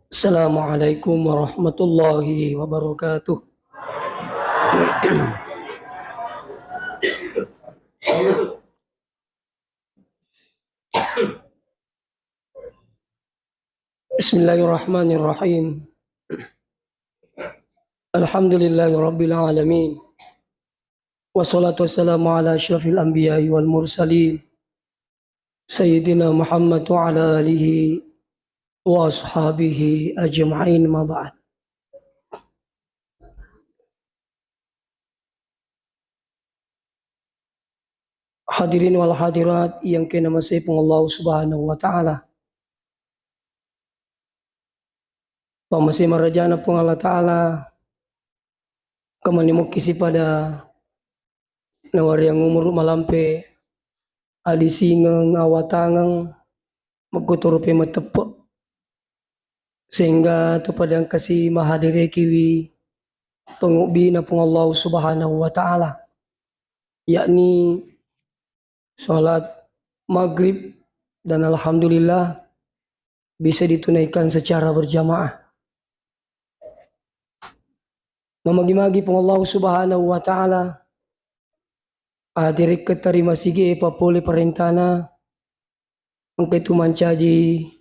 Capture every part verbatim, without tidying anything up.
Assalamualaikum warahmatullahi wabarakatuh. Bismillahirrahmanirrahim. Alhamdulillahirabbil alamin. Wassalatu wassalamu ala asyrafil anbiya'i wal mursalin, Sayyidina Muhammad wa ala alihi wa ashabihi ajma'in, ma ba'd. Hadirin wal hadirat yang kena masai Puang Allah Subhanahu wa Ta'ala. Pammasé marajana Puang Allah Ta'ala, kamanimukki sipada nawariang umuru malampe, adisingeng, awatangeng, makkutoro pe mateppe, sehingga topada engkasi mahadirekiwi pengubbina Puang Allah Subhanahu wa Ta'ala, yakni salat maghrib dan alhamdulillah bisa ditunaikan secara berjamaah. Mamagi-magi Puang Allah Subhanahu wa Ta'ala, adirikka tarima sige papole parentana, engka tu mancaji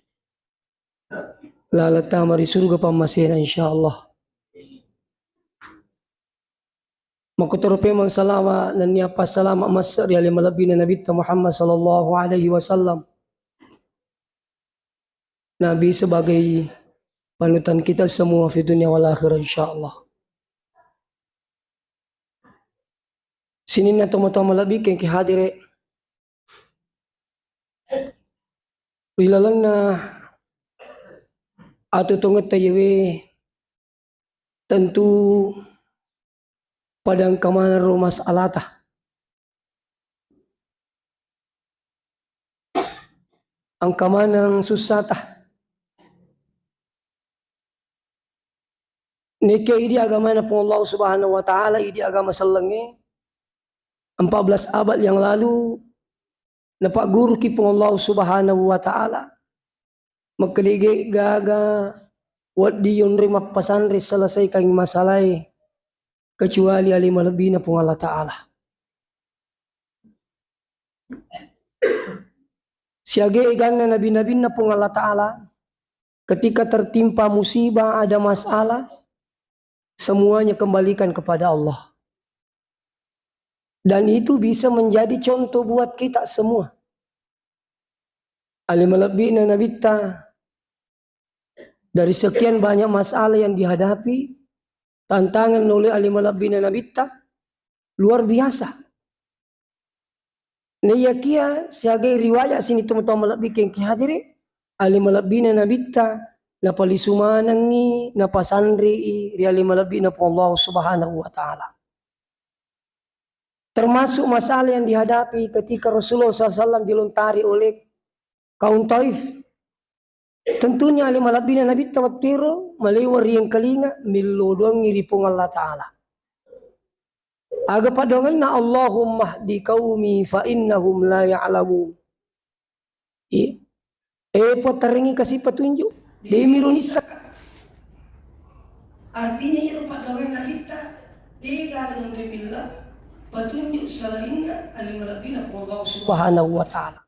laleng tama ri surga pammasena, insyaallah. Makkutoro pemeng salama nennia passalama masse ri ale malebbina Nabitta Muhammad sallallahu alaihi wasallam. Nabi sebagai panutan kita semua fi dunia wal akhirah, insyaallah. Sininna tomatoa malebbi kengki hadire ri lalenna atu tongetta yewe, tentu pada engka maneng ro masalata. Engka maneng sussata. Nekia idi agamana Puang Allah Subhanahu wa Ta'ala, idi agama sellengnge, empat belas abad yang lalu, napagguruki Puang Allah Subhanahu wa Ta'ala. Makkedege gaga wedding yonroi mappasanre selesaikangngi masalae kecuali ale malebbina Puang Allah Ta'ala. Siage eganna nabi-nabinna Puang Allah Ta'ala, ketika tertimpa musibah, ada masalah, semuanya kembalikan kepada Allah. Dan itu bisa menjadi contoh buat kita semua. Ale malebbina Nabitta, dari sekian banyak masalah yang dihadapi, tantangan oleh ale malebbina Nabitta luar biasa. Naiyakia siagai riwayat sini tomatoa malebbi kengki hadire, ale malebbina Nabitta napalisu manengngi, napasanrei ri ale malebbina Puang Allah Subhanahu wa Ta'ala. Termasuk masalah yang dihadapi ketika Rasulullah sallallahu alaihi wasallam dilontari oleh kaum Taif. Tentunya ale malebbina Nabitta wettuero malewa riengkalinga millo doangngi ri Puang Allah Ta'ala. Aga paddoangenna, "Allahumma hdi qaumi fa innahum la ya'lamun." Iya. Eh, Puang, tarengi kasi petunjuk. Demi runissa. Artinya iyaro paddoangenna Nabitta, de gaga nonroi milla petunjuk selainna ale malebbina Puang Allah Subhanahu wa Ta'ala.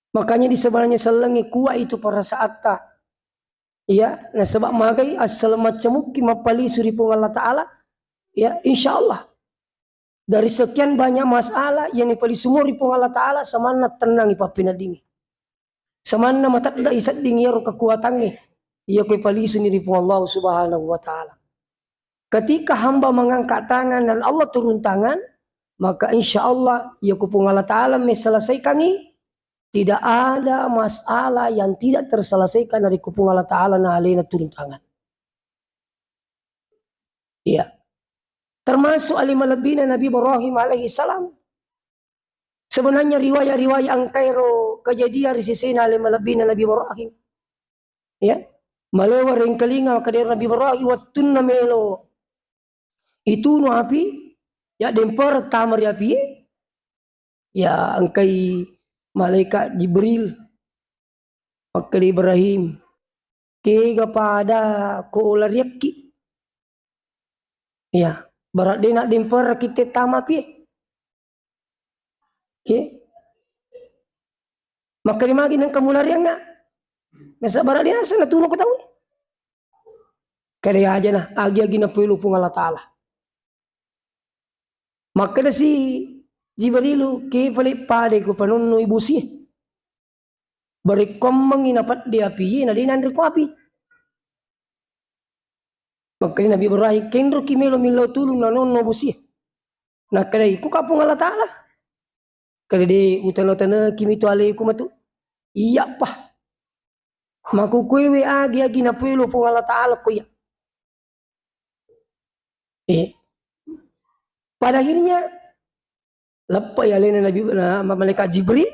Makanya di sebenarnya sellengnge kuat itu perasaatta. Iya, nasaba magai assaleng maccamukki mappalisu ri Puang Allah Ta'ala, ya, insya Allah. Dari sekian banyak masalah yang dipalisu mo ri Puang Allah Ta'ala, samanna tennangi pappeneddingnge. Samanna matedde'i sedding iyaro kekuatangnge, iya ko ipalisuni ri Puang Allah Subhanahu wa Ta'ala. Ketika hamba mengangkat tangan dan Allah turun tangan, maka insya Allah, iya ko Puang Allah Ta'ala meselesaikangngi, tidak ada masalah yang tidak terselesaikan dari ko Puang Allah Ta'ala na alena turun tangan. Iya. Termasuk ale malebbina Nabi Ibrahim alaihi salam. Sebenarnya riwayat-riwayat engkaero kejadian ri sesena ale malebbina Nabi Ibrahim. Ya. Malewa rengkalinga makkedaro Nabi Ibrahim wettunna melo itunu api, ya, dempereng tama ri apie, ya, engkai malaikat Jibril makkeda Ibrahim, Tega pada ko lariakki. Iya, bara de' naddemperaki te tama api e. Iya. Makkeda magi nengka mulariangnga. Nasaba bara de' naseng natunu ko tau e. Kada aja na, agi-agi napoelo Puang Allah Ta'ala. Makkeda si Jibrilu, ke pale pada ko panonno i bosi e. Barekkoammengngi napedde api e, na de' nanre ko api. Makkeda Nabi Ibrahim, kenroki melo millau tulung nanonno bosi e. Nakkeda, iko ka Puang Allah Ta'ala. Kada de' utana-utanaki mitu aleku matu. Iya pa. Makukuewe agi-agi napoelo Puang Allah Ta'ala ko iya. Eh. Pada akhirnya, leppai alena Nabi, na, malaikat Jibril.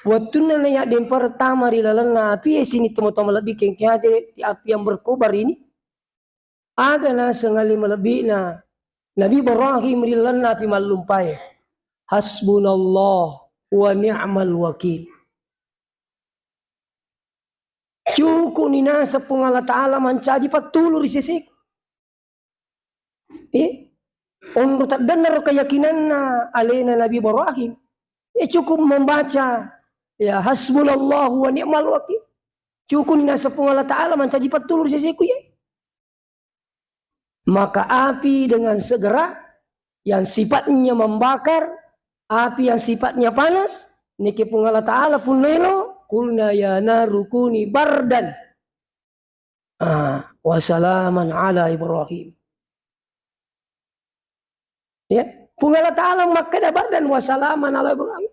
Wettunna naiya dempar tama ri lalenna api e, sini tomatoa malebbi kengke hati di api yang berkobar ini. Aga naseng ale malebbi'na Nabi Ibrahim ri lalenna api mallumpae. Hasbunallah wa ni'mal wakil. Cuku'ni naseng Puang Allah Ta'ala mancaji pattulu ri seseku. Eh, onro teddenna ro keyakinanna alena Nabi Ibrahim. Eh, cukup membaca, ya, hasbunallahu wa ni'mal wakil. Cuku'ni naseng Puang Allah Ta'ala mancaji pattulu ri seseku, ya. Maka api dengan segera yang sifatnya membakar, api yang sifatnya panas, niki Puang Allah Ta'ala pun nelo, qulna ya naru kuni bardan, ah, wa salaman ala Ibrahim. Ya, Puang Allah Ta'ala makkeda bardan wa salaman ala Ibrahim.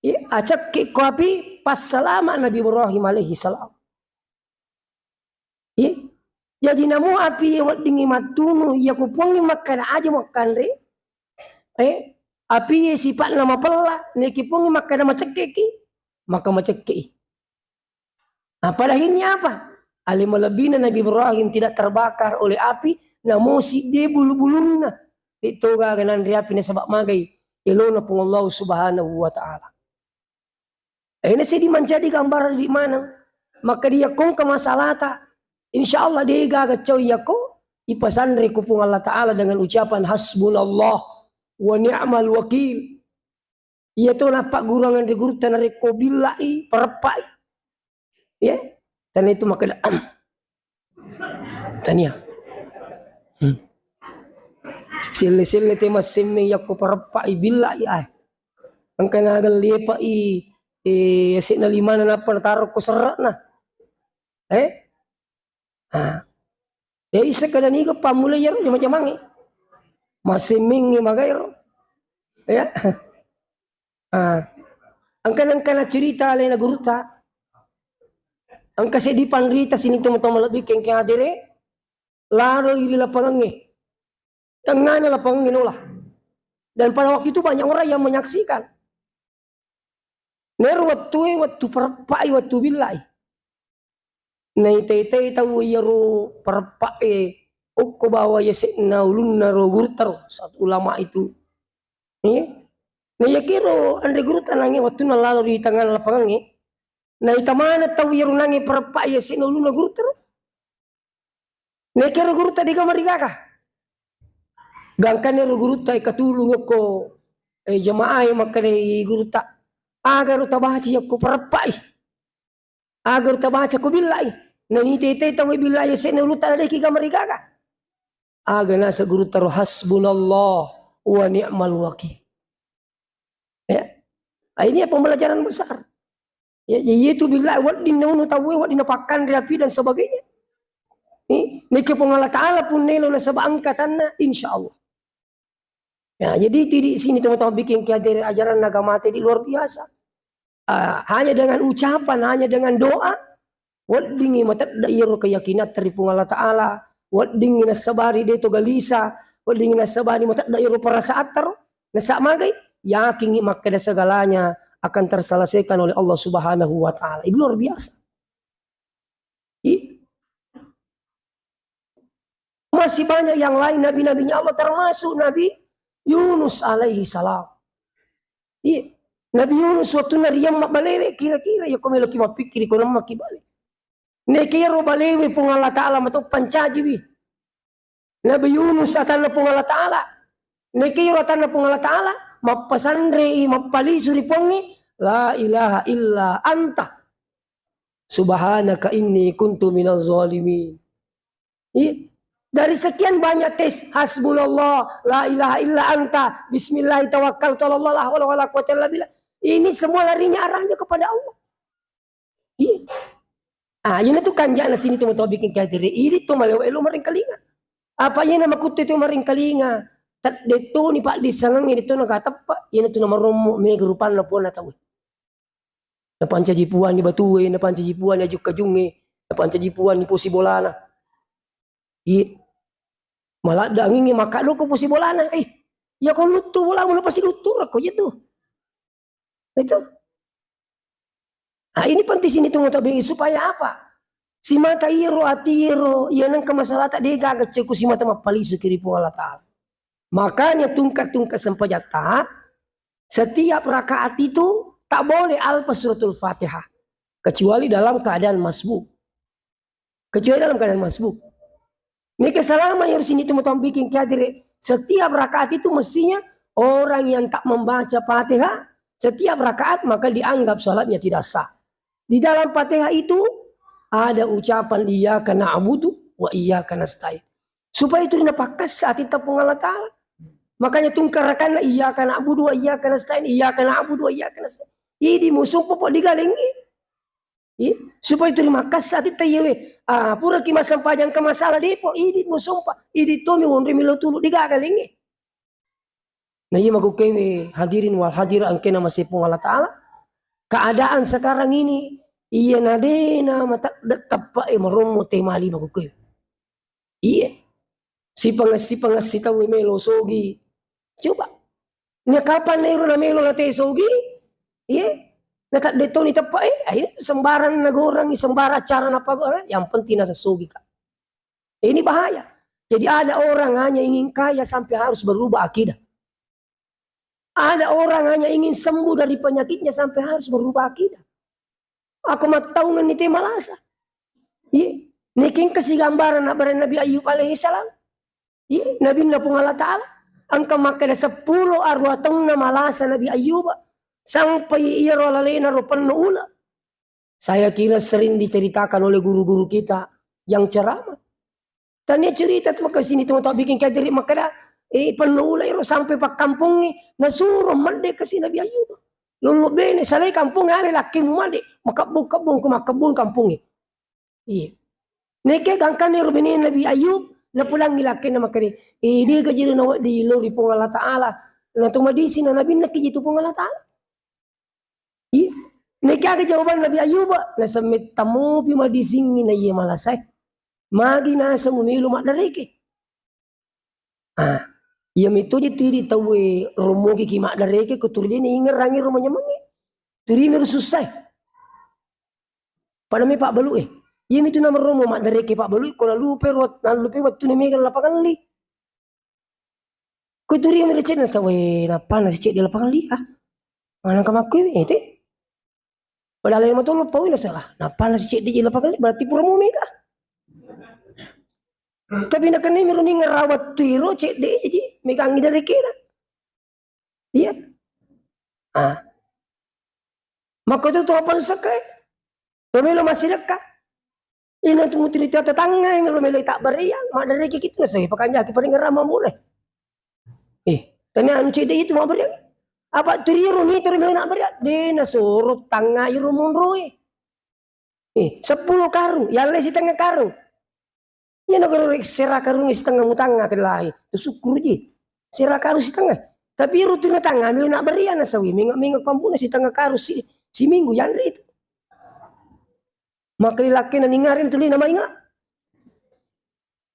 Iya, acekke ko api, passalama Nabi Ibrahim alaihi salam. Iya. Jaji namo api weddingngi mattunu, iya ko Puangngi makkeda aja makkanre, eh, api sipatna mapella, niki Puangngi makkeda macekkeki, maka macekkei. Nah, pada akhirnya apa? Ale malebbina Nabi Ibrahim tidak terbakar oleh api, namosi de bulu-bulunna. Itu gaga nanre api nasaba magai elona Puang Allah Subhanahu wa Ta'ala. Ini sedi manjadi gambaran di mana? Maka dia kongka masalata. Insya Allah de gaga cau yako ipasanre ku Puang Allah Ta'ala dengan ucapan hasbunallah wa ni'mal wakil. Iya to nappaggurungang ri gurutta narekko billa'i, pareppa'i. Ya, tania itu makkeda, am. Tania. Hmm. Selle-selle te massemmeng yakko pareppa'i billa'i, ai. Engka nagellepa'i, eh, ase'na limana nappa nataro ko serre'na. Eh? Ah. Ya, isseng kada niga pammulai iyaro jama-jamangnge. Massemmengnge magaero. Ya. Ah. Engka nengka nacerita alena gurutta. Engka seddi panrita sining tomatoa malebbi kengkeng hadere, lalo iri lapangengnge. Tengngana lapangengnge nola. Dan pada waktu itu banyak orang yang menyaksikan. Nero wettue, wettu pareppa'i, wettu billa'i. Naita-itai tau iyaro pareppa'e okko bawa yase'na ulunna ro gurutta ro, satu ulama itu. Iya. Na iyakiro anre gurutta nange wettunna lalo ri tengngana lapangengnge, naita maneng tau iyaro nange pareppa'i yase'na ulunna gurutta ro. Nekero gurutta dega marigaga. Gangkanna ero gurutta e katulung okko, eh, jamaah e makkeda i gurutta, aga ro tabaca yakko pareppa'i. Aga ro tabaca ko billa'i. Nanite-ite tau billa'i yase'na ulutta nadeki ga marigaga. Aga nasa gurutta ro hasbunallah wa ni'mal wakil. Ya. Ah, ini pembelajaran besar. Ya, ya, itu billa'i wedding naunu tauwe, wedding napakkanre api dan sebagainya. Eh, niki Puang Allah Ta'ala pun nelo nasaba engka tanna, insya Allah. Ya, jadi itu di sini teman-teman bikin kehadiran ajaran agama tadi luar biasa. Ah, hanya dengan ucapan, hanya dengan doa, weddingngi matedda iyaro keyakinan ri Puang Allah Ta'ala, weddingngi nassabari deto galisa, weddingngi nassabari matedda iyaro perasaan taro, nasa magai, yakingngi makkeda segalanya akan terselesaikan oleh Allah Subhanahu wa Ta'ala. Ini luar biasa. Ih. Masih banyak yang lain nabi-nabinya Allah, termasuk Nabi Yunus alaihi salam. Iya. Nabi Yunus waktu nariang mabbalewe kira-kira ya ko meloki mappikkiri ko nemmaki bale. Nekero balewe Puang Allah Ta'ala mato pancajiwi. Nabi Yunus atanna Puang Allah Ta'ala. Nekero atanna Puang Allah Ta'ala, mappasanrei, mappalisu ri Puangnge, "La ilaha illa anta. Subhanaka inni kuntu minaz zalimin." Iya. Dari sekian banyak tes, "Hasbunallah, la ilaha illa anta, bismillah tawakkaltu ala Allah, la haula wala quwwata illa billah." Ini semua larinya arahnya kepada Allah. Iya. Ah, iyana tu kanjana sini tu matobiking katere. Ini tu malewa elo maringkalinga. Apa iyana makuttu tu maringkalinga? Taddettoni paddissangang ini tu nagateppa. Iyana tu namarommo mega rupanna pona tau. Napancaji puanni batue, napancaji puanni aju-kajungnge, napancaji puanni posi bolana. Iya. Maladda angingnge makkaddoko posi bolana. Eh, iya ko luttu bolamu napasi luttu rakko iya tu. Itu. Nah, ini penting sini tu matobiking supaya apa? Simata iyaro ati iyaro, iya nengka masalata de gaga cekku simata mappalisu ki ri Puang Allah Ta'ala. Makanya tungka-tungka sempajatta, setiap rakaat itu tak boleh alpa suratul Fatihah kecuali dalam keadaan masbuk. Kecuali dalam keadaan masbuk. Ini kesalama yang harus ini teman-teman bikin kadir. Setiap rakaat itu mestinya orang yang tak membaca Fatihah, setiap rakaat maka dianggap salatnya tidak sah. Di dalam Fatihah itu ada ucapan iyyaka na'budu wa iyyaka nasta'in. Supaya itu dinapakkassa ati tepung Allah Ta'ala. Makanya tungkarakanna iyyaka na'budu wa iyyaka nasta'in, iyyaka na'budu wa iyyaka nasta'in. Idi musumpa po digalengi. Iya, supaya tuli makkassa ati taiyawe. Ah, puraki massempajang ke masalah depo, idi musompa, idi tomi wonroi melo tulu, degaga lengnge. Nah, iya magukewe hadirin wal hadirat engkena masepung Allah Ta'ala. Keadaan sekarang ini, iya nadena mata de teppa e marommo te mali magukewe. Iya. Sipanges-sipanges sitaue melo sogi. Coba. Nia kapan nairo namelo nate sogi? Iya. Natadde toni teppa e, akhirnya sembarang nagorangi, sembarang cara napagora, yang penting nasa sogi ka. Ini bahaya. Jadi ada orang hanya ingin kaya sampai harus berubah akidah. Ada orang hanya ingin sembuh dari penyakitnya sampai harus berubah akidah. Aku mattaungan ni te malasa. Iya. Niki engka si gambaran nabbere Nabi Ayub alaihi salam. Iya, Nabinna Puang Allah Ta'ala. Engka makkeda seppulo arua taunna malasa Nabi Ayub. Sampai iyaro alalena ro penno ula. Saya kira sering diceritakan oleh guru-guru kita yang ceramah. Tania cerita tu maka sini teman tak bikin kajerit makkeda, eh, penno ula iro sampai pakkampungnge, nasuro madde kasi Nabi Ayub. Lolo bene, salai kampung ale lakkemu madde, makabbung-kabbung ku makabbung kampungnge. Iya. Neke gangkanna iro bene Nabi Ayub, napulangi lakkenna makkeda, eh, de gaji nawedding lo ri Puang Allah Ta'ala. Na tu madisi na Nabinna kiji tu Puang Allah Ta'ala. Iya. Neke aga jawaban Nabi Ayub, nasemmetta mopi madisingngi na iye malasae. Magi naseng umelo maddareke. Ah, iya metoji tu idi tauwe romogi ki maddareke ko turi dene ingerangi ro manyamangnge. Turi mero sussae. Pada me pabbalu e. Iya mitu namarromo maddareke pabbalu e ko nalupe ro, nalupe wettu na mega lapangalli. Ko turi mero cedde nasawe napana si cedde lapangalli ah. Manang ka makkui ete. Padahal yang matolo pau na salah. Napana si cedde je lapangalli berarti pura mo mega. Tapi nakenna mero ninga rawat tiro cedde ji megangi darekena. Iya. Ah. Makko tu tu apa sakka e? Romelo massidekka. Ina tu mutiri tu tetangga yang romelo tak beriang, maddareke kitu na sawe pakanjaki paling ramah mulai. Eh, tanya anu cedde itu mau beriang. Apa turi ro ni turu melo nak beriang? De nasoro tangnga iro monroe. Eh, seppulo karung, yalle sitengnga karung. Iya nagaro sera karung sitengnga mutangnga kellahi. Tu syukur ji. Sera karung sitengnga. Tapi iro tu na tangnga melo nak beriang na sawi, menga-menga kampuna sitengnga karung si, si minggu yanre itu. Maka lakkena ningare tuli na mainga.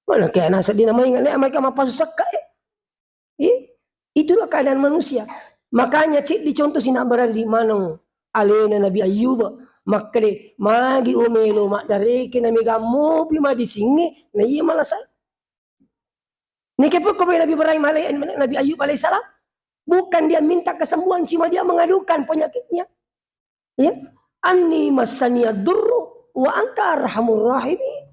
Mana kayak nasa di na mainga ne amaika mapasu sakka e. Eh, itulah keadaan manusia. Makanya ceddi contoh sina berada di maneng alena Nabi Ayub. Makkede magi omelo maddareke na mega mopi madisingnge na iya malasa. Nike pokok Nabi Ibrahim alai-, Nabi Ayub alaihissalam. Bukan dia minta kesembuhan, cuma dia mengadukan penyakitnya. Ya, anni massaniya durru Wa anta arhamur rahimin.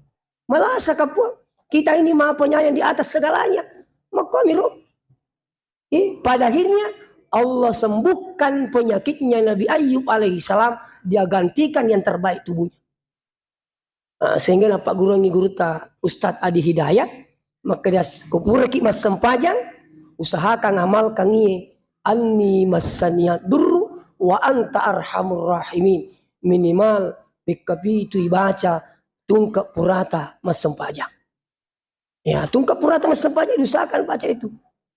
Malasaka Puang. Kita ini maha penyayang di atas segalanya. Makkuamiro. Eh, pada akhirnya Allah sembuhkan penyakitnya Nabi Ayub alaihissalam, dia gantikan yang terbaik tubuhnya. Ah, sehingga napaggurungi gurutta Ustadz Adi Hidayat, makkeda, "Kupuraki massempajang, usahakan amalkan iye, anni massaniya durru wa anta arhamur rahimin." Minimal pekka pitu ibaca tungke purata massempajang. Ya, tungke purata massempajang diusahakan baca itu.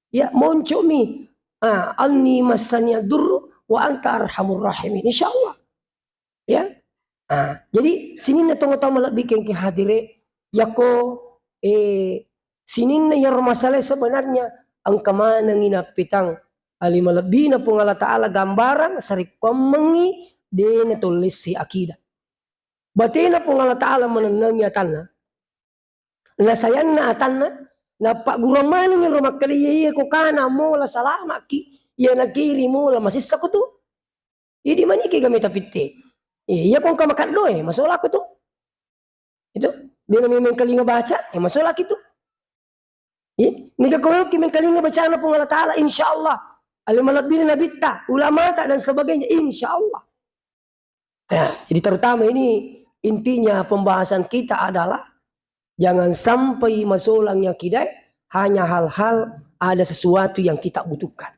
Ya, moncomi. Ah, anni massaniya durru wa anta arhamur rahimin. Insya Allah. Ya. Ah, jadi sininna tongotong malebbi kengke hadire, yako, eh, sininna yaro masalah sebenarnya engka manengi nappitang ali malebbina Puang Allah Ta'ala gambarang sarekkuammengi dena tollessi akidah. Batena Puang Allah Ta'ala manennengi atanna. Nasayanna atanna, napaggurung manengi ro makkeda, "Iya, iya, ko kana mola salama'ki, iya nakiri mola masessa ko tu." Idi manike gameta pitte. Iya, ko engka makaddoe, masola ko tu. Itu, dia namanya mengkalinga baca, ya masola ki tu. Iya, niga ko ki mengkalinga bacana Puang Allah Ta'ala, insya Allah. Ale malebbina nabitta, ulamata dan sebagainya, insya Allah. Ya, jadi terutama ini intinya pembahasan kita adalah jangan sampai masolang yakidae hanya hal-hal ada sesuatu yang kita butuhkan.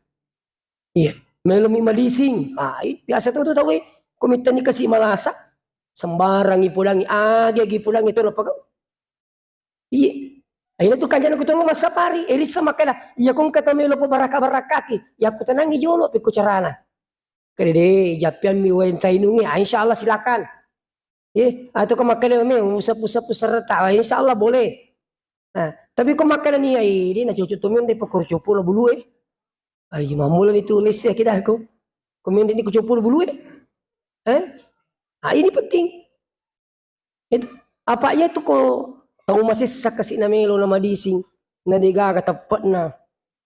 Iya, melomi madising. Ah, i-, biasa tu, tu tau, eh, komiteni kasi malasa. Sembarang ipodangi, agi-agi ipodangi tu napagau. Iya. Aina tu kanjana kutolong massapari, erissa makkeda, iya kong kata melo po baraka-barakaki, ya kutenangi jolo pekko carana. Kede de, jappiammi wae tainungi, ah, insya Allah silakan. Eh, atau ko makkeda me, usap-usap serta, ah, insya Allah boleh. Nah, tapi ko makkeda ni, ai, de na cocok to men de pekko copo lo bulu, eh. Ai, mamula ni tu lesse kita ko. Ko men de ni ko copo lo bulu, eh. Eh? Ah, ini penting. Itu, apa iya tu ko tau masessa kasi na melo na madising, na degaga teppe'na,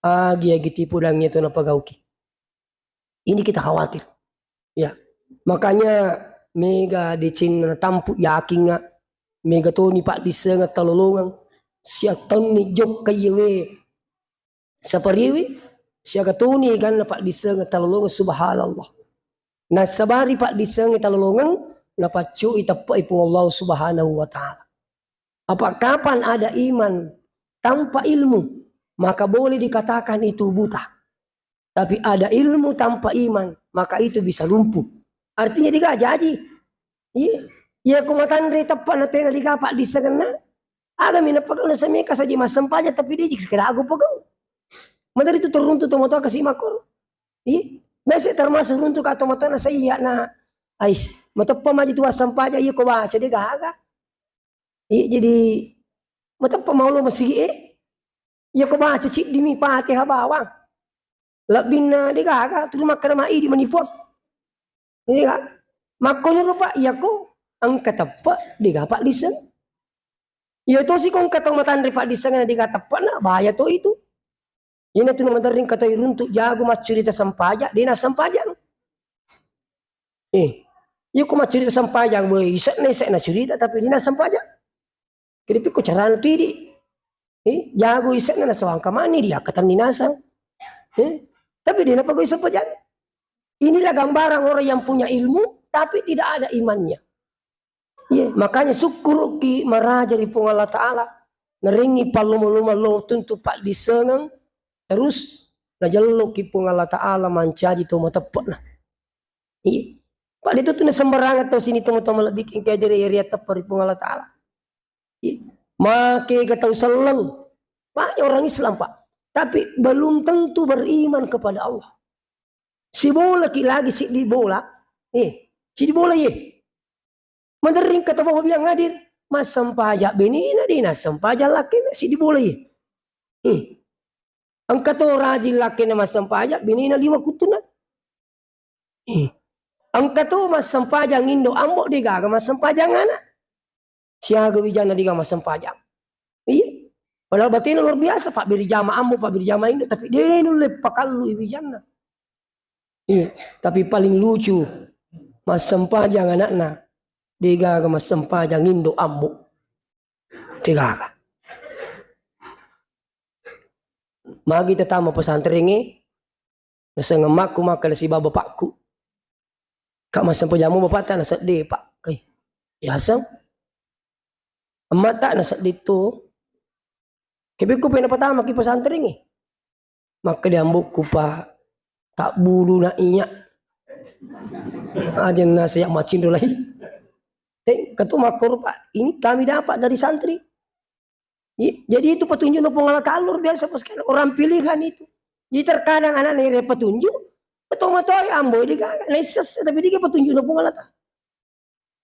agi-agi tipu dang itu napagauki. Ini kita khawatir. Ya. Makanya mega decenna tampu yakinga, mega toni paddissengeng talolongeng, siattonni jokka iyewe sapariwi, siaga toni ganna paddissengeng talolongeng, subhanallah. Nassabari paddissengeng talolongeng, napaccui teppe'i Puang Allah Subhanahu wa Ta'ala. Apa kapan ada iman tanpa ilmu, maka boleh dikatakan itu buta. Tapi ada ilmu tanpa iman, maka itu bisa lumpuh. Artinya digajaji. Iya. Iya, ko matanre teppa na tena digapa dissengenna. Aga mina pegau na semeka saji massempajang tapi dia jik sekeda agu pegau. Madari tu teruntu tomatoa kasi makor. Iya. Biasa termasuk runtu ka tomatoa na saya na ais. Mateppa maji tu assempajang iya ko baca dia gaga. Iya, jadi mateppa mau lo masigi e. Iya ko baca ciddi mi Fatihah bawang. Lebbinna degaga, tuli makkeda ma idi manipuang. Degaga. Makkoniro, Pak, iyako engka teppe, dega paddisseng. Iya tosi ko engka tau matanre paddissengenna dega teppe'na, bahaya to itu. Iyana tu maderring katoi runtu jago maccurita sempajang, dena sempajang. Eh, iya ko maccurita sempajang, woi, ise'na, ise'na curita, tapi dena sempajang. Kede pikko carana tu idi. Eh, jago ise'na nasawang kamani dia katanni nasang. Eh, tapi dia napagoi sempajang. Inilah gambaran orang yang punya ilmu tapi tidak ada imannya. Iya, makanya sukkuruki maraja ri Puang Allah Ta'ala. Narengi pallomo-lomo lo tuntu paddisengeng, terus najelloki Puang Allah Ta'ala mancaji to mateppe'na. Iya. Pada itu tu nasembarangan tau sini tau-tau malebbi engka jere ria teppa ri Puang Allah Ta'ala. Iya. Make ga tau selleng. Banyak orang Islam, Pak. Tapi belum tentu beriman kepada Allah. Sibolaki lagi siddi bola. Eh, siddi bola ye. Maderring kata bawa biang hadir. Massempajang benena de nassempajang lakkena siddi bola ye. Hmm. Engka to rajin lakkena massempajang benena lima kutuna. Hmm. Engka to massempajang indo ambo de gaga massempajang anak. Siaga wijanna de gaga massempajang. Iya. Padahal batena luar biasa, pabbiri jama ambo, pabbiri jama indo, tapi de nulle pakallui wijanna. Iya, tapi paling lucu, massempajang anakna. Degaga massempajang indo ambo. Degaga. Magi tatama pesantrengnge, naseng emmakku makkeda sibawa bapakku. Ka massempajammu bapakta? Nasedde, Pak. Kai, yaseng. Emmakta? Nasedde to. Kebekku pena patamaki pesantrengnge. Makkeda ambokku, Pak, tabbulu na iya. Aja nasa ya macinro lai. Te, katu makkoro, Pak, ini kami dapat dari santri. Iya, jadi itu petunjuk Puang Allah Ta'ala luar biasa, Pak, sekali. Orang pilihan itu. Jadi terkadang anak nere petunjuk, betul-betul ambo di gaga, neses, tapi dia petunjuk Puang Allah Ta'ala.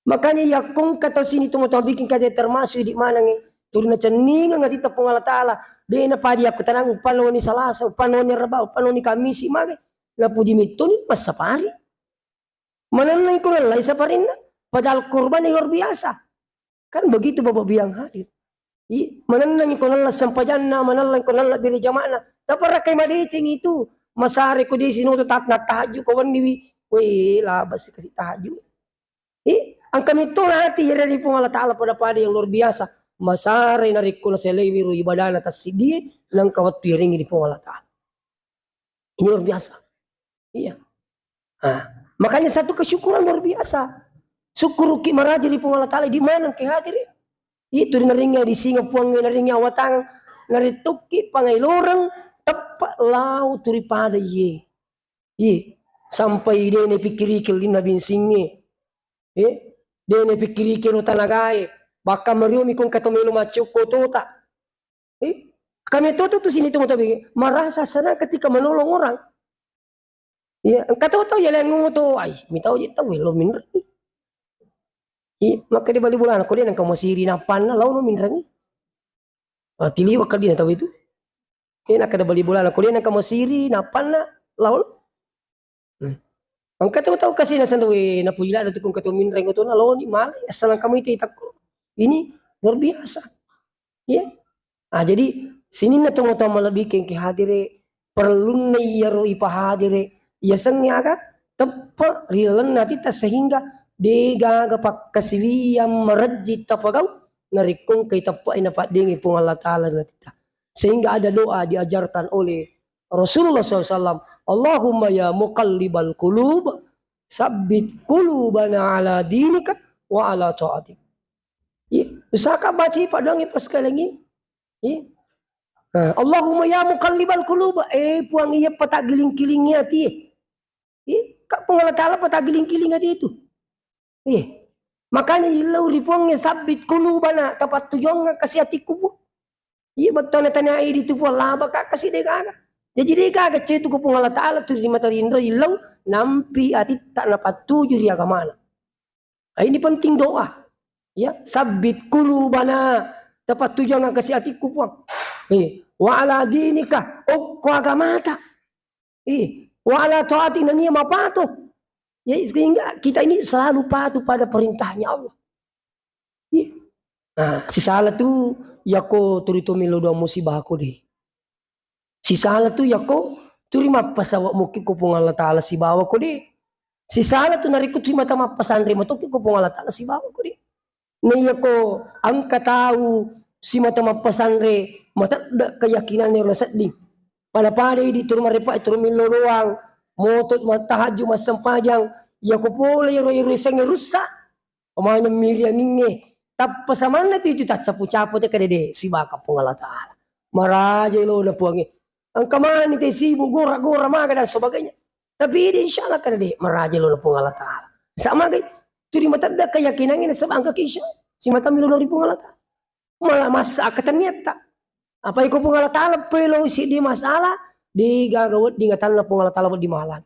Makanya yakko engka tau sini tu matu bikin kaja termasuk di maneng e. Tuli nacenningeng atitta Puang Allah Ta'ala. De' napadi yakko tanang uppanoni Salasa, uppanoni Reba, uppanoni Kamisi mage. Napuji mittuni massapari. Manenneng ko nallai saparinna. Padahal korban yang luar biasa. Kan begitu Bapak Ibu yang hadir. I, manenneng ko nalla sempajanna, manenneng ko nalla bere jama'na. Taparakkai madeceng itu. Masare ko desi noto tak natahajju ko wenniwi. Weh, labas kasi tahajju. Eh, engka metto lati iyarega ri Puang Allah Ta'ala pada-pada yang luar biasa. Masare narekko naselewiro ibadana tassiddie, nengka wettu iyarengi ri Puang Allah Ta'ala. Ini luar biasa. Iya. Ah, makanya satu kesyukuran luar biasa. Syukuruki maraja ri Puang Allah Ta'ala di mana engka hadiri. Itu naringi di singa Puang, naringi awatang, narettukki pangailoreng, teppa lao turipada iye. Iye, sampai de' napikkiriki ellinna binsingnge. Eh, de' napikkiriki ero tanagae. Bahkan mariomi ko engka to melo maccokko tota. Eh, kami toto tu sini tu moto bege. Merasa senang ketika menolong orang. Iya, engka to tau yaleng oto, ai, mitau je tau lo minreng. Iya, maka di bali bolana, ko de' nengka masiri nappanna, lao no minreng. Ah, tiliwakka dina tau itu. Eh, nakkeda bali bolana, ko de' nengka masiri nappanna, lao no. Hmm. Engka to tau kasi naseng, we, napuji ladde tu ko engka to minreng otona, lao ni malai, asal engka mo ite itakko. Ini luar biasa. Iya. Ah, jadi sininna tomatoa malebbi engka hadire, perlunna iyaro ipahadire, yasengnge aga teppe ri lalenna atitta sehingga degaga pakkasiwiyang marejji tapagau narekko engkai teppe'e napaddengi Puang Allah Ta'ala ri atitta. Sehingga ada doa diajarkan oleh Rasulullah sallallahu alaihi wasallam, "Allahumma ya muqallibal qulub, sabbit qulubana ala dinika wa ala ta'atik." Iya, usahakan baca padoangnge pas sekali lagi. Iya. Nah, Allahumma ya muqallibal qulub, eh Puang iya pataggiling-kilingi ati. Iya, ka Puang Allah Ta'ala pataggiling-kiling ati itu. Iya. Makanya illau ri Puangnge sabbit qulubana, tapattujuang kasi atikku, Puang. Iya, bettuanna tania idi tu Puang, laba ka kasi degaga. Jadi degaga cetu ku Puang Allah Ta'ala tu ri mata rinro illau nampi atitta napattuju ri agamana. Ah, ini penting doa. Ya, sabbit qulubana, tapattujuang kasi atikku, Puang. Eh, wa ala dinika, okko agamata. Eh, wa ala taati, nennia mapato. Ya, sehingga kita ini selalu patuh pada perintahnya Allah. Iya. Nah, sisala tu yako turi to melo doang musibah ko de. Sisala tu yako turi mappasawa mukki ko Puang Allah Ta'ala sibawa ko de. Sisala tu narekko turi mata mappasanre matoki ko Puang Allah Ta'ala sibawa ko de. Na iyako engka tau simata mappasanre, matedde keyakinanna ero sedding. Pada-pada idi turu marepa, turu millo doang, moto mattahajju, massempajang, iyako pole ero, ero isengnge russa. Pamane miriangingnge, tappa samanna pitu taccapu-capu te kadede sibaka Puang Allah Ta'ala. Maraja elona Puangnge. Engka mani te sibuk gora-gora maga dan sebagainya. Tapi idi insya Allah kadede maraja elona Puang Allah Ta'ala. Sama gai, turi matedde keyakinangnge nasaba engka ki insya Allah. Simata milo ri Puang Allah Ta'ala. Mala massa akkatenniatta. Apa iko Puang Allah Ta'ala pelo siddi masalah, degaga wedding atanna Puang Allah Ta'ala wedding mahalang.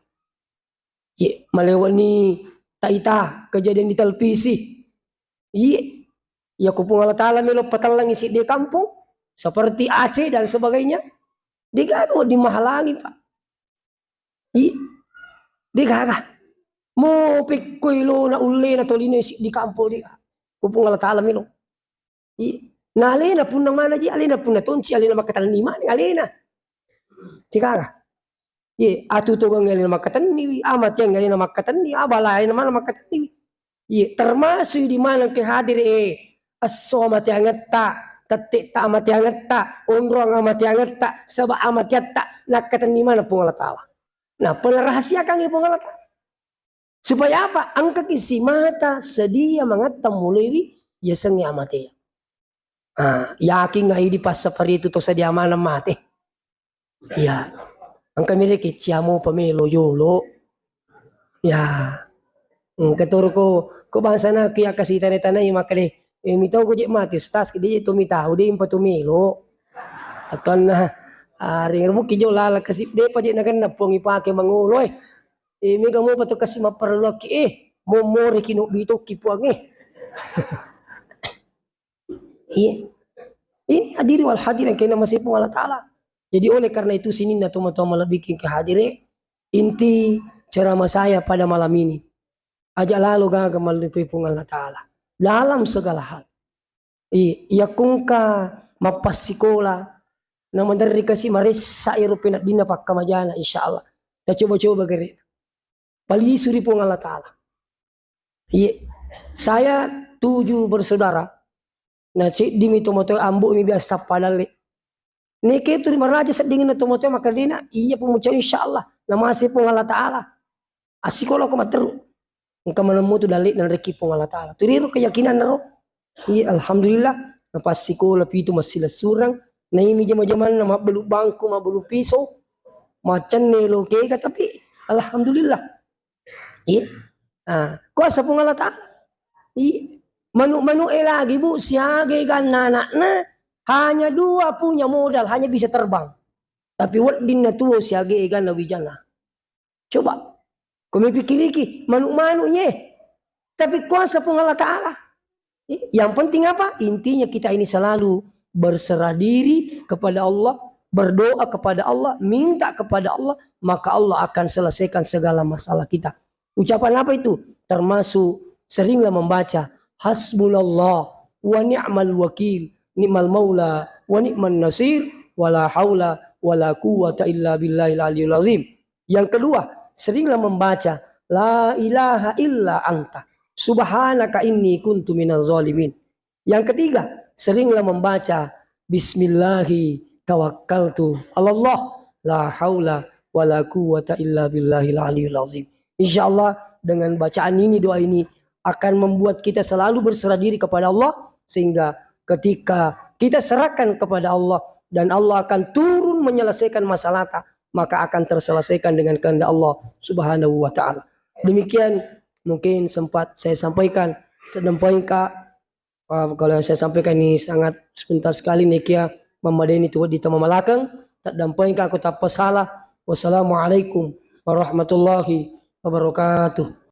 Ye, malewani taita kejadian di televisi. Iye, iya ko Puang Allah Ta'ala melo patellengi siddi kampung, seperti Aceh dan sebagainya, degaga wedding mahalangi, Pak. Iye, degaga. Mo pekko ilona ullena tolino siddi kampung degaga. Ko Puang Allah Ta'ala melo. Iye. Na alena punna mana ji, alena punna tonci, alena makkatenni mani, alena. Degaga. Iye, atutongang alena makkatenniwi, amatiang alena makkatenni, abala alena mana makkatenniwi. Iya, termasuk di mana ke hadir, eh, esso amateangetta, tette ta amateangetta, onrong amateangetta, saba amakiatta, nakkatenni mana Puang Allah Ta'ala. Nah, pengerahasiakan Puang Allah Ta'ala. Supaya apa? Engkaki simata sedia mangatta mulewi yasengnge amatea. Ah, yakin ngai di passapari itu to sedia mana mate. Ya, engka mire kecciamo pamelo yolo. Ya, engka toro ko, ko bangsana ki akkasi tane-tanai makkade, eh, mitau ko je mate, stas ki de to mitau, de impa to melo. Atau na, ah, ring remuki jo lala kasi, de pa je nakenna Puang ipake mangolo, eh. Eh, mega mopa to kasi mapparelluakki, eh, momore ki nobbi tokki Puang, eh. Iya. Ini hadiri wal hadir yang kena masih Puang Allah Ta'ala. Jadi oleh karena itu sininna tomatoa malebbiking ke hadire, inti ceramah saya pada malam ini. Aja lalo gaga mallupai Puang Allah Ta'ala. Dalam segala hal. Iya, iya kungka mappassikola, na maderri kasi maressa ero peneddinna pakkamajana, insya Allah. Kita coba-coba gere. Palisu ri Puang Allah Ta'ala. Iya. Saya tujuh bersaudara. Nah, seddi mi tomatoa, ambo mi biasa padalle. Neke tu maraja seddinna tomatoa makkedina, iya pemucau insya Allah. Namase Puang Allah Ta'ala. Assikola ko matteru. Engka manemmu tu dalle na rekki Puang Allah Ta'ala. Turiro keyakinan ro. Iya, alhamdulillah. Napassikola pitu massilessureng. Naimi jama-jamanna mabbelu bangku, mabbelu piso. Macenne lokega, tapi alhamdulillah. Iya. Ah, kuasa Puang Allah Ta'ala. Iya. Manu-manu e lagi, Bu, siaga ganna anakna, hanya dua punya modal, hanya bisa terbang. Tapi wedding na tuo siaga ganna wijana. Coba. Ko mipikiriki, manu-manu ye. Tapi kuasa Puang Allah Ta'ala. Yang penting apa? Intinya kita ini selalu berserah diri kepada Allah, berdoa kepada Allah, minta kepada Allah, maka Allah akan selesaikan segala masalah kita. Ucapan apa itu? Termasuk seringlah membaca, "Hasbunallah wa ni'mal wakil, ni'mal maula wa ni'man nasir, wala haula wala quwwata illa billahil aliyul azim." Yang kedua, seringlah membaca, "La ilaha illa anta, subhanaka inni kuntu minaz zalimin." Yang ketiga, seringlah membaca, "Bismillahi tawakkaltu alallah, la haula wala quwwata illa billahil aliyul azim." Insya Allah, dengan bacaan ini, doa ini akan membuat kita selalu berserah diri kepada Allah, sehingga ketika kita serahkan kepada Allah dan Allah akan turun menyelesaikan masalah ta, maka akan terselesaikan dengan kehendak Allah Subhanahu wa Ta'ala. Demikian mungkin sempat saya sampaikan. Taddampengka, ah, kalau yang saya sampaikan ini sangat sebentar sekali, nekia mamadeni tu di tama malakang. Taddampengka aku tappa salah. Wassalamualaikum warahmatullahi wabarakatuh.